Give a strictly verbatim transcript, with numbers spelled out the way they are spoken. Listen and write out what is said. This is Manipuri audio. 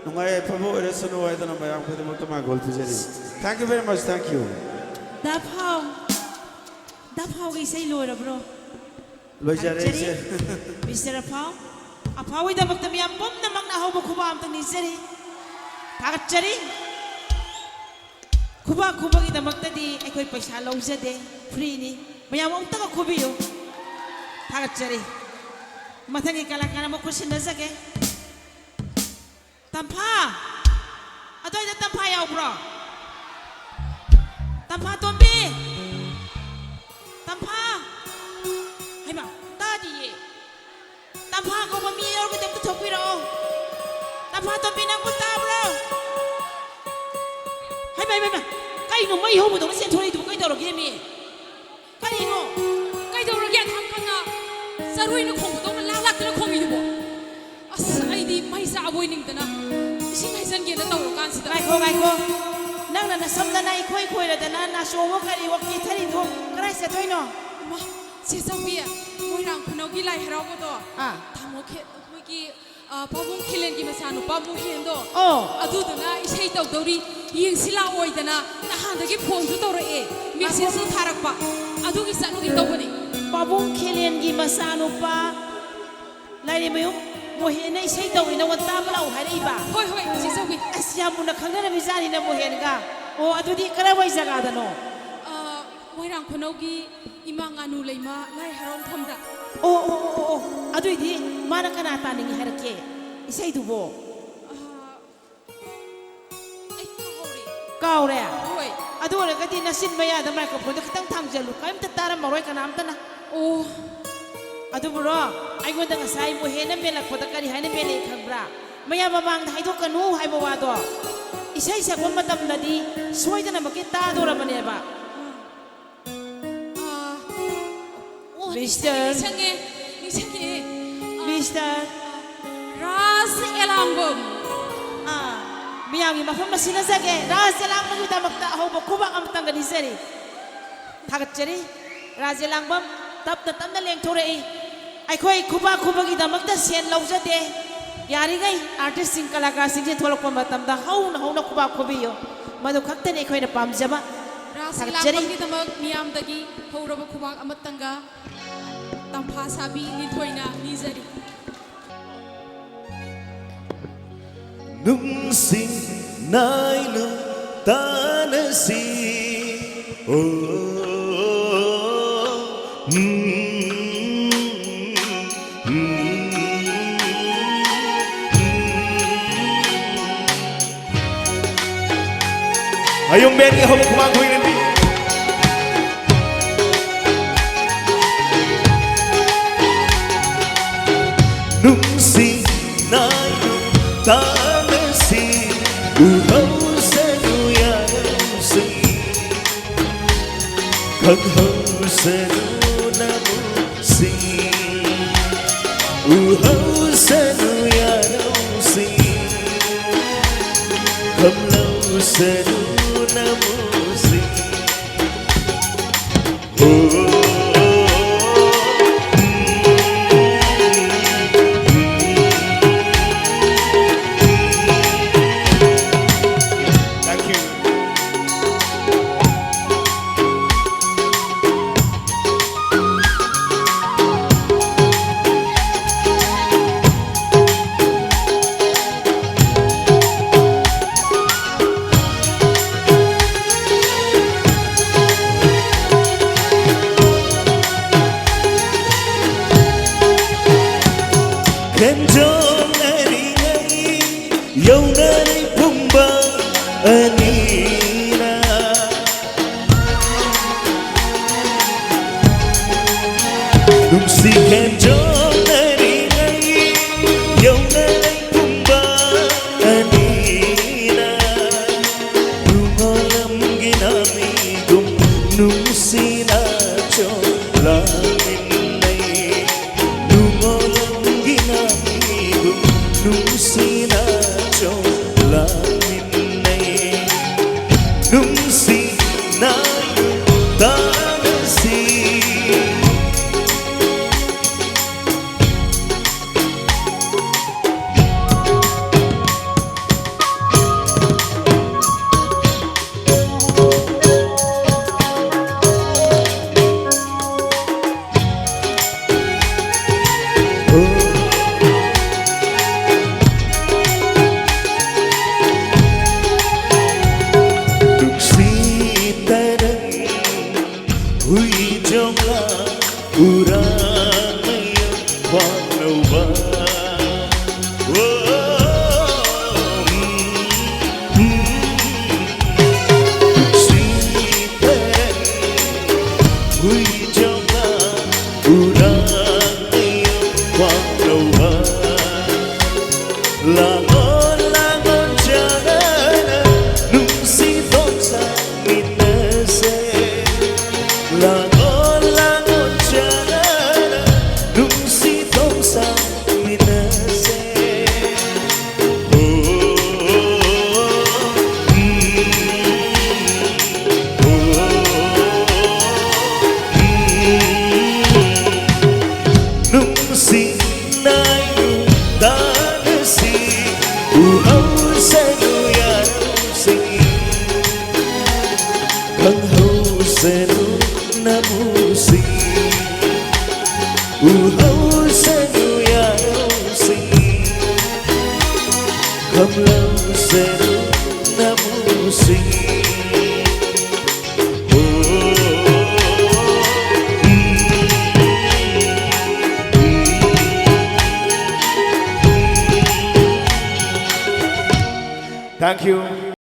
ꯅꯨꯡꯉꯥꯏ ꯌꯥꯏꯐꯕ ꯑꯣꯏꯔꯁꯅꯨ ꯍꯥꯏꯗꯅ ꯃꯌꯥꯝ ꯈꯨꯗꯤꯡꯃꯛꯇ ꯃꯥꯡꯒꯣꯜ ꯄꯤꯖꯔꯤ꯫ Thank you very much, thank you꯫ ꯗꯥ ꯐꯥꯎ, ꯗꯥ ꯐꯥꯎꯒꯤ ꯏꯁꯩ ꯂꯣꯏꯔꯕ꯭ꯔꯣ? ꯂꯣꯏꯖꯔꯦ, ꯊꯥꯒꯠꯆꯔꯤ꯫ ꯏꯆꯦ꯫ Mister ꯑꯐꯥꯎ, ꯑꯐꯥꯎꯒꯤꯗꯃꯛꯇ ꯃꯤꯌꯥꯝ ꯄꯨꯝꯅꯃꯛꯅ ꯑꯍꯧꯕ ꯈꯨꯕꯥꯛ ꯑꯝꯇꯪ ꯅꯤꯖꯔꯤ꯫ ꯊꯥꯒꯠꯆꯔꯤ꯫ ꯈꯨꯕꯥꯛ ꯈꯨꯕꯒꯤꯗꯃꯛꯇꯗꯤ ꯑꯩꯈꯣꯏ ꯄꯩꯁꯥ ꯂꯧꯖꯗꯦ, free ꯅꯤ꯫ ꯃꯌꯥꯝ ꯑꯃꯨꯛꯇꯒ ꯈꯨꯕꯤꯌꯨ꯫ ꯊꯥꯒꯠꯆꯔꯤ꯫ ꯃꯊꯪꯒꯤ ꯀꯂꯥꯀꯥꯔ ꯑꯃ ꯈꯨꯠꯁꯤꯟꯅꯖꯒꯦ꯫ ꯇꯝꯐꯥ! ꯑꯗ꯭ꯋꯥꯏꯗ ꯇꯝꯐꯥ ꯌꯥꯎꯕ꯭ꯔꯣ? ꯇꯝꯐꯥ ꯇꯣꯝꯕꯤ! ꯇꯝꯐꯥ! ꯍꯩꯃꯥ, ꯇꯥꯗꯤꯌꯦ꯫ ꯇꯝꯐꯥ ꯀꯧꯕ ꯃꯤ ꯌꯥꯎꯔꯒꯗꯤ ꯑꯝꯇ ꯊꯣꯛꯄꯤꯔꯛꯑꯣ꯫ ꯇꯝꯐꯥ ꯇꯣꯝꯕꯤ, ꯅꯪꯕꯨ ꯇꯥꯕ꯭ꯔꯣ? ꯍꯩꯃꯥ, ꯍꯩꯃꯥ, ꯍꯩꯃꯥ! ꯀꯩꯅꯣ, ꯃꯩ ꯍꯧꯕꯗꯧꯅ ꯆꯦꯟꯊꯣꯔꯛꯏꯗꯨꯕꯨ ꯀꯩꯗꯧꯔꯒꯦ ꯃꯤ? ꯀꯔꯤꯅꯣ? ꯀꯩꯗꯧꯔꯒꯦ ꯑꯊꯥꯝ ꯈꯪꯅ ꯆꯔꯨꯏꯅ ꯈꯣꯡꯕꯗꯧꯅ ꯂꯥꯛ ꯂꯥꯛꯇꯅ ꯈꯣꯡꯉꯤꯗꯨꯕꯣ? ꯑꯁ, ꯑꯩꯗꯤ ꯃꯩ ꯆꯥꯕ ꯑꯣꯏꯅꯤꯡꯗꯅ ꯏꯁꯤꯡ ꯍꯩꯖꯤꯟꯒꯦꯅ ꯇꯧꯔꯀꯥꯟꯁꯤꯗ꯫ ꯉꯥꯏꯈꯣ, ꯉꯥꯏꯈꯣ꯫ ꯅꯪꯅ ꯅꯁꯝꯗꯅ ꯏꯈꯣꯏ ꯈꯣꯏꯔꯗꯅ ꯅꯥꯆꯣꯡꯕ ꯀꯔꯤ ꯋꯥꯛ ꯆꯤꯊꯔꯤꯗꯨ ꯀꯗꯥꯏ ꯆꯠꯇꯣꯏꯅꯣ? ꯏꯃꯥ, ꯆꯦ ꯆꯥꯎꯕꯤ, ꯃꯣꯏꯔꯥꯡ ꯈꯨꯅꯧꯒꯤ ꯂꯥꯏ ꯍꯔꯥꯎꯕꯗꯣ ꯑꯥ꯫ ꯇꯥꯃꯣ ꯈꯦ-, ꯑꯩꯈꯣꯏꯒꯤ, ꯑ, ꯄꯥꯕꯨꯡ ꯈꯦꯂꯦꯟꯒꯤ ꯃꯆꯥꯅꯨꯄꯥ ꯃꯣꯍꯦꯟꯗꯣ ꯑꯣ꯫ ꯑꯗꯨꯗꯨꯅ ꯏꯁꯩ ꯇꯧꯗꯧꯔꯤ, ꯌꯦꯡꯁꯤ ꯂꯥꯛꯑꯣꯏꯗꯅ ꯅꯍꯥꯟꯗꯒꯤ ꯐꯣꯟꯁꯨ ꯇꯧꯔꯛꯑꯦ, ꯃꯦꯁꯦꯖꯁꯨ ꯊꯥꯔꯛꯄ꯫ ꯑꯗꯨꯒꯤ ꯆꯠꯂꯨꯒꯦ ꯇꯧꯕꯅꯤ꯫ ꯄꯥꯕꯨꯡ ꯈꯦꯂꯦꯟꯒꯤ ꯃꯆꯥꯅꯨꯄꯥ ꯂꯥꯏꯔꯦꯝꯃꯌꯨꯝ ꯃꯣꯍꯦꯟꯅ ꯏꯁꯩ ꯇꯧꯔꯤ, ꯅꯉꯣꯟ ꯇꯥꯕ ꯂꯥꯛꯑꯣ ꯍꯥꯏꯔꯛꯏꯕ? ꯍꯣꯏ, ꯍꯣꯏ, ꯆꯦ ꯆꯥꯎꯕꯤ꯫ ꯑꯁ, ꯌꯥꯝ ꯃꯨꯟꯅ ꯈꯪꯅꯔꯝꯃꯤꯖꯥꯠꯅꯤꯅ ꯃꯣꯍꯦꯟꯒ꯫ ꯑꯣ, ꯑꯗꯨꯗꯤ ꯀꯔꯥꯏꯋꯥꯏ ꯖꯒꯥꯗꯅꯣ? ꯑ, ꯃꯣꯏꯔꯥꯡ ꯈꯨꯅꯧꯒꯤ ꯏꯃꯥ ꯉꯥꯅꯨ ꯂꯩꯃ ꯂꯥꯏ ꯍꯔꯥꯎꯐꯝꯗ꯫ ꯑꯣ, ꯑꯣ, ꯑꯣ, ꯑꯣ, ꯑꯣ꯫ ꯑꯗꯨꯏꯗꯤ ꯃꯥꯅ ꯀꯅꯥ ꯇꯥꯅꯤꯡꯉꯤ ꯍꯥꯏꯔꯛꯀꯦ ꯏꯁꯩꯗꯨꯕꯣ? ꯑ, ꯑꯩ ꯀꯥꯎꯍꯧꯔꯦ꯫ ꯀꯥꯎꯔꯦ? ꯍꯣꯏ꯫ ꯑꯗꯨ ꯑꯣꯏꯔꯒꯗꯤ ꯅꯆꯤꯟ ꯃꯌꯥꯗ ꯃꯥꯏꯀ꯭ꯔꯣꯐꯣꯟꯗꯣ ꯈꯤꯇꯪ ꯊꯥꯡꯖꯜꯂꯨ, ꯀꯔꯤꯝꯇ ꯇꯥꯔꯝꯃꯔꯣꯏ ꯀꯅꯥꯝꯇꯅ꯫ ꯑꯣ꯫ ꯑꯗꯨꯕꯨꯔꯣ, ꯑꯩꯉꯣꯟꯗ ꯉꯁꯥꯏ ꯃꯣꯍꯦꯟꯅ ꯃꯦꯜꯂꯛꯄꯗ ꯀꯔꯤ ꯍꯥꯏꯅ ꯃꯦꯜꯂꯛꯏ ꯈꯪꯕ꯭ꯔꯥ? "ꯃꯌꯥꯝ ꯃꯃꯥꯡꯗ ꯍꯥꯏꯗꯣꯛꯀꯅꯨ" ꯍꯥꯏꯕ ꯋꯥꯗꯣ ꯏꯁꯩ ꯁꯛꯄ ꯃꯇꯝꯗꯗꯤ ꯁꯣꯏꯗꯅꯃꯛꯀꯤ ꯇꯥꯗꯣꯔꯕꯅꯦꯕ꯫ ꯑꯥ, ꯑꯣ, ꯃꯤꯁꯇꯔ꯫ ꯅꯤꯡꯁꯤꯡꯉꯦ, ꯅꯤꯡꯁꯤꯡꯉꯦ꯫ ꯑꯥ, ꯃꯤꯁꯇꯔ꯫ ꯔꯥꯖ ꯑꯦꯂꯥꯡꯕꯝ꯫ ꯑꯥ, ꯃꯤꯌꯥꯝꯒꯤ ꯃꯐꯝꯗ ꯁꯤꯟꯅꯖꯒꯦ꯫ ꯔꯥꯖ ꯑꯦꯂꯥꯡꯕꯝꯒꯤꯗꯃꯛꯇ ꯑꯍꯧꯕ ꯈꯨꯕꯥꯛ ꯑꯃꯇꯪꯒ ꯅꯤꯖꯔꯤ꯫ ꯊꯥꯒꯠꯆꯔꯤ꯫ ꯔꯥꯖ ꯑꯦꯂꯥꯡꯕꯝ ꯇꯞꯅ ꯇꯞꯅ ꯂꯦꯡꯊꯣꯔꯛꯏ꯫ ꯑꯩꯈꯣꯏ ꯈꯨꯕꯥꯛ ꯈꯨꯕꯒꯤꯗꯃꯛꯇ ꯁꯦꯟ ꯂꯧꯖꯗꯦ꯫ ꯌꯥꯔꯤꯉꯩ ꯑꯥꯔꯇꯤꯁꯁꯤꯡ, ꯀꯂꯥꯀꯥꯔꯁꯤꯡꯁꯦ ꯊꯣꯛꯂꯛꯄ ꯃꯇꯝꯗ ꯍꯧꯅ ꯍꯧꯅ ꯈꯨꯕꯥꯛ ꯈꯨꯕꯤꯌꯨ꯫ ꯃꯗꯨ ꯈꯛꯇꯅꯤ ꯑꯩꯈꯣꯏꯅ ꯄꯥꯝꯖꯕ꯫ ꯔꯥꯁ ꯊꯥꯒꯠꯆꯔꯤ꯫ ꯂꯥꯡꯕꯝꯒꯤꯗꯃꯛ ꯃꯤꯌꯥꯝꯗꯒꯤ ꯍꯧꯔꯕ ꯈꯨꯕꯥꯛ ꯑꯃꯇꯪꯒ ꯇꯝꯐꯥ ꯁꯥꯕꯤ ꯂꯤꯟꯊꯣꯏꯅ ꯅꯤꯖꯔꯤ꯫ ꯅꯨꯡꯁꯤ ꯅꯥꯏꯅꯨ ꯇꯥꯅꯁꯤ꯫ ꯑꯣ, ꯎꯝ, ꯎꯝ, ꯎꯝ, ꯎꯝ꯫ ꯑꯌꯨꯝ ꯕꯦꯟꯒꯤ ꯍꯧꯕ ꯈꯨꯃꯥꯡ ꯈꯣꯏꯔꯝꯕꯤ꯫ ꯅꯨꯡꯁꯤ ꯅꯥꯏꯅꯨ ꯇꯥꯅꯁꯤ, ꯎꯍꯧꯁꯅꯨ ꯌꯥꯔꯧꯁꯤ, ꯈꯪꯍꯧꯁꯅꯨ ꯅꯃꯨꯁꯤ, ꯎꯍꯧꯁꯅꯨ ꯌꯥꯔꯧꯁꯤ, ꯈꯪꯍꯧꯁꯅꯨ ꯅꯃꯨꯁꯤ꯫ Thank you. ꯈꯦꯟꯖꯣꯡꯅꯔꯤꯉꯩ ꯌꯧꯅꯔꯩ ꯄꯨꯝꯕ ꯑꯅꯤꯅ꯫ ꯅꯨꯡꯁꯤ ꯈꯦꯟꯖꯣꯡꯅꯔꯤꯉꯩ ꯌꯧꯅꯔꯩ ꯄꯨꯝꯕ ꯑꯅꯤꯅ꯫ ꯅꯨꯡꯉꯣꯜꯂꯝꯒꯤ ꯅꯥꯃꯤꯒꯨꯝ ꯅꯨꯡꯁꯤꯅ ꯆꯣꯂꯥꯃꯤꯟꯅꯩ꯫ ꯅꯨꯡꯉꯣꯜꯂꯝꯒꯤ ꯅꯥꯃꯤꯒꯨꯝ ꯅꯨꯡꯁꯤꯅ ꯆꯣꯂꯥꯃꯤꯟꯅꯩ꯫ ꯅꯥꯏꯅꯨ ꯇꯥꯅꯁꯤ, ꯎꯍꯧꯁꯅꯨ ꯌꯥꯔꯧꯁꯤ, ꯈꯪꯍꯧꯁꯅꯨ ꯅꯃꯨꯁꯤ, ꯎꯍꯧꯁꯅꯨ ꯌꯥꯔꯧꯁꯤ, ꯈꯪꯂꯧꯁꯅꯨ ꯅꯃꯨꯁꯤ꯫ Thank you.